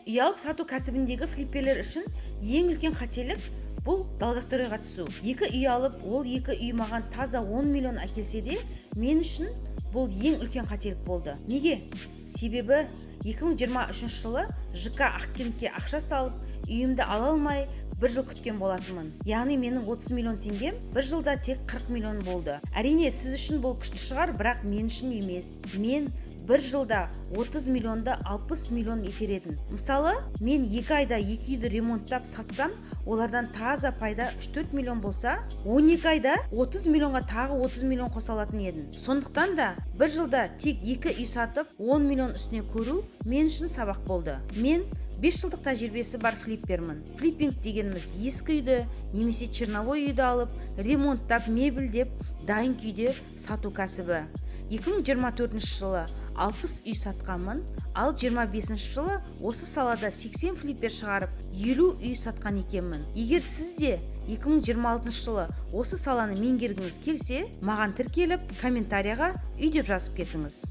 Үй алып сату кәсібіндегі флипперлер үшін ең үлкен қателік — бұл долгостройға түсу. Екі үй алып, ол екі үй маған таза 10 миллион әкелсе де, мен үшін бұл ең үлкен қателік болды. Неге? Себебі 2023 жылы ЖК Ақкентке ақша салып, үйімді ала алмай бір жыл күткен болатынмын. Яғни менің 30 миллион теңгем бір жылда тек 40 миллион болды. Әрине, сіз үшін бұл күшті шығар, бірақ мен үшін емес. Мен бір жылда 30 миллионды 60 миллион етер едім. Мысалы, мен 2 айда екі үйді ремонттап сатсам, олардан таза пайда 3-4 миллион болса, 12 айда 30 миллионға тағы 30 миллион қоса алатын едім. Сондықтан да бір жылда тек екі үй сатып, 10 миллион үстіне көру мен үшін сабақ болды. Мен 5 жылдық тәжірибесі бар флиппермін. Флиппинг дегеніміз — ескі үйді немесе черновой үйді алып, ремонттап, мебельдеп, дайын күйде сату кәсібі. 2024 жылы 60 үй сатқанмын, ал 25 жылы осы салада 80 флиппер шығарып, 50 үй сатқан екенмін. Егер сіз де 2026 жылы осы саланы меңгергіңіз келсе, маған тіркеліп, комментарияға «үй» деп жазып кетіңіз.